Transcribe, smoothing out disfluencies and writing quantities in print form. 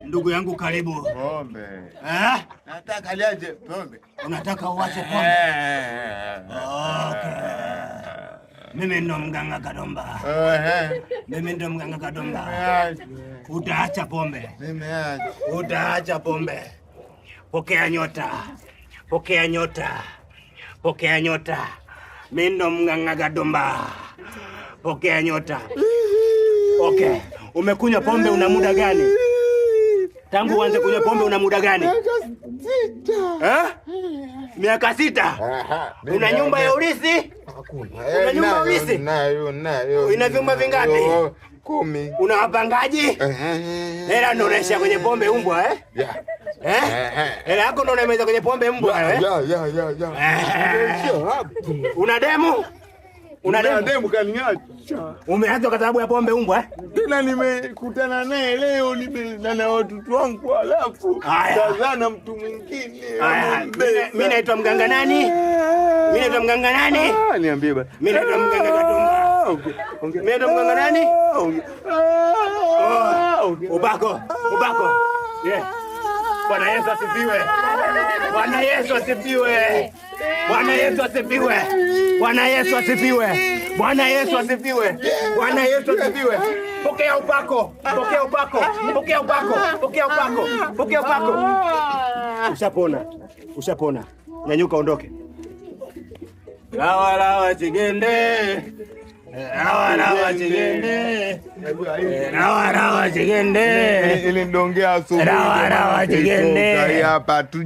Ndugu yangu, karibu. Pombe. Eh? Nataka niache pombe. Unataka uache pombe? Okay. Mimi ndo mganga Kadomba. Mimi ndo mganga Kadomba. Utaacha pombe. Nimeacha. Utaacha pombe. Pokea nyota. Pokea nyota. Pokea nyota. Mimi ndo mganga Kadomba. Pokea nyota. Okay. Umekunywa pombe una muda gani? Tangu uanze kunywa pombe una muda gani? 6. Eh? Miaka 6. Una nyumba ya urithi? Hakuna. Una nyumba ya urithi? Nayo, nayo. Ina vyumba vingapi? 10. Una wapangaji? Hela ndo unaishia kwenye pombe umbwa, eh? Yeah. Eh? Hela yako ndo unaimeza kwenye pombe mbwa, eh? Ya. Una demu? Una demu? Demu kaniacha. Umeanza kwa sababu ya pombe umbwa, eh? Tena nimekutana naye leo, nimeenda na watoto wangu, alafu kazana mtu mwingine. Mimi naitwa mganga nani? Mimi naitwa mganga nani? Niambie basi. Mimi naitwa mganga Katumba. Okay. Mimi naitwa mganga nani? Okay. Ubako, ubako. Yeah. Bwana Yesu asifiwe. Bwana Yesu asifiwe. Bwana Yesu asifiwe. Bwana Yesu asifiwe. Bwana Yesu asifiwe. Bwana Yesu asifiwe. Pokea upako. Pokea upako. Pokea upako. Pokea upako. Pokea upako. Ushapona. Ushapona. Nyanyuka ondoke. Lawa lawa chigende. Lawa lawa chigende. Lawa lawa chigende. Ili ndongea asubuhi. Rawa, rawa, chigende. Hapa tu.